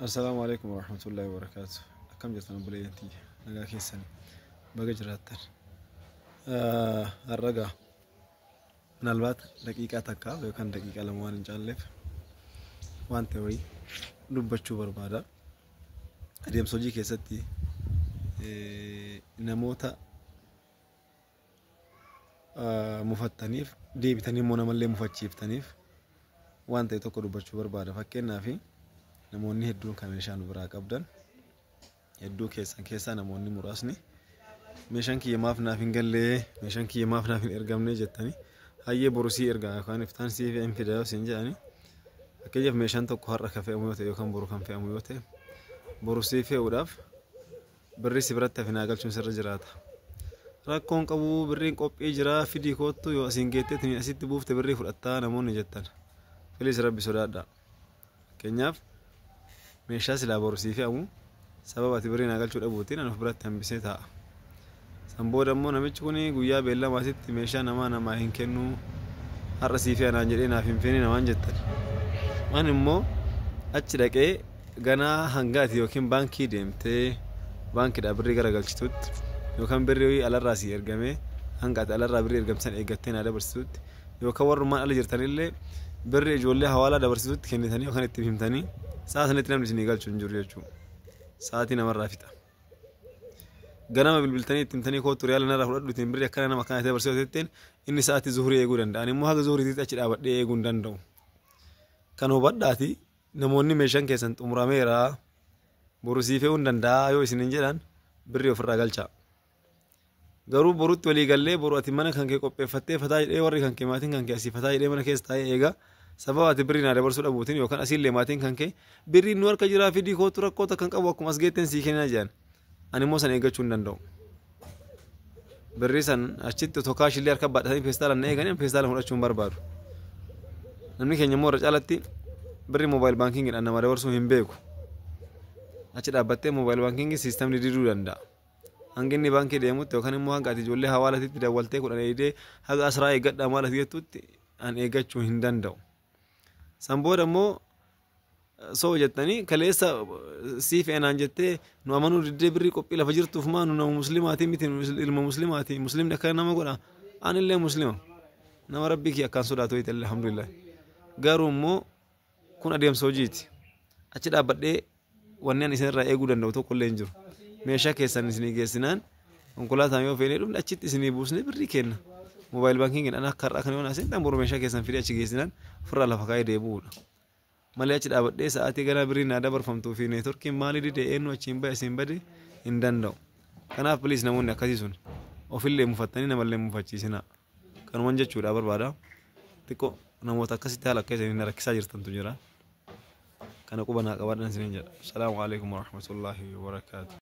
Assalaamu alaikum warahmatullahi wabarakaatu. Akkam jirtan obboleeyyan tiyya? Nagaa keessani? Baga jiraattan. Har'a gaa minaalbaat daqiiqaa takkaaf yookaan daqiiqaa lama waan hin caalleef waan ta'e wayii dubbachuu barbaada. Adeemsa hojii keessatti namoota mufattaniif deebitanii immoo namallee mufachiiftaniif waan ta'e tokko dubbachuu barbaada. Fakkeenyaaf namoonni hedduun kan meeshaa nu biraa qabdan hedduu keessan keessaa namoonni muraasni meeshaan kiyya maaf naaf hin gallee, meeshaan kiyya maaf naaf hin ergamne jettanii, hayyee boru sii ergaa yookaan iftaan sii hin fida yoo siin jedhani, fakkeenyaaf meeshaan tokko har'a kan fe'amu yoo ta'e yookaan boru kan fe'amu yoo ta'e, boru sii fe'uudhaaf birrii si biratti hafe naa galchuun sirra jiraata. Rakkoon qabu, birriin qophii jira, fidii koottu, yoo asiin geettee asitti buufte birrii fudhattaa namoonni jettan. Please, rabbi sodaadhaa. Fakkeenyaaf meeshaa silaa boru sii fe'amu sababa ati birrii naa galchuu dhabuutiin ani of biratti hambisee taa'a. San booda immoo namichi kun guyyaa beellamaatitti meeshaa namaa namaa hin kennu, har'a sii fe'a naan jedhee naaf hin feene namaan jettan. Ani immoo achi dhaqee ganaa hanga ati yookiin baankii deemtee baankiidhaa birrii garagalchitutti yookaan birrii alarraa sii ergamee hanga ati alarraa birrii ergamsan eeggattee naa dabarsitutti yookaan warrummaan ala jirtanillee birrii ijoollee hawaalaa dabarsitutti kennitanii yookaan itti himtanii sa'a sanitti namni isinii galchu hin jiru jechuudha. Sa'aatii namarraa fixa. Ganama bilbiltanii itti himtanii kootu riyaala narraa fudhadhu, ittiin birrii akkana nama akkana dabarsee jetteen, inni sa'aatii zuhurii eeguu danda'a. Ani immoo haga zuhuriitti achi dhaabadhee eeguu hin danda'u. Kan hubadhaati, namoonni meeshaan keessan xumurameera, boru sii fe'uu hin danda'a yoo isiniin jedhan, birrii ofirraa galchaa. Garuu borutti walii gallee, boru ati mana kan kee qopheeffattee fataa jedhee, warri kan kee, maatiin kan kee asii fataa jedhee mana keessa taa'ee eegaa, sababa ati birrii naa dabarsuu dhabuutiin yookaan asiillee maatiin kan kee birriin nu harka jiraa, fidii kootu, rakkoo takka hin qabu, akkuma as geetteen sii kennaa jedhan. Ani immoo san eeggachuu hin danda'u. Birrii san achitti otoo kaashillee harka baadhatanii feestaalaan na eeganii feestaalaan fudhachuu hin barbaadu. Namni keenya immoo irra caalatti birrii mobile bankingiidhaan nama dabarsuu hin beeku. Achi dhaabbattee mobile bankingii systemni diduu danda'a. Hanga inni baankii deemutti yookaan immoo hanga ati ijoollee hawaalaatitti dawwaltee 10 eegdee haga asraa eeggadhaa maal ati jettutti an eeggachuu hin danda'u. San booda immoo soo jettanii kaleessa sii fe'anaan jettee nu amanuu diddee, birrii qophii lafa jirtuuf maa nu nama muslimaatii miti, nu ilma muslimaati, muslimni akkana nama godha. Anillee muslima, nama rabbii kiyya akkaan sodaatu wayita, alhamdulillah. Garuu immoo kun adeemsa hojiiti. Achi dhaabbadhee wanni ani isinirraa eeguu danda'u tokko illee hin jiru. Meeshaa keessan isinii geessinaan konkolaataan yoo feenee dhufne achitti isinii buusnee birrii kenna. Mobile bankingiin akka har'aa kana yoo naasin boru meeshaa keessan fidee achi geessinaan ofirraa lafa kaa'ee deebi'uudha. Malee achi dhaabadhee sa'aatii gara birrii naa dabarfamtuu fi networkiin maalii dide, eenyu achiin bahe asiin bade hin danda'u. Kanaaf please, namoonni akkasii sun ofillee mufattanii namallee mufachiisinaa. Kanuman jechuudha barbaada. Xiqqoo namoota akkasitti haala akka isin rakkisaa jirtantu jira. Kana quba naa qabaadhaan isiniin jedha. Salaamu alaikum warahmatullaahi wabarakaatu.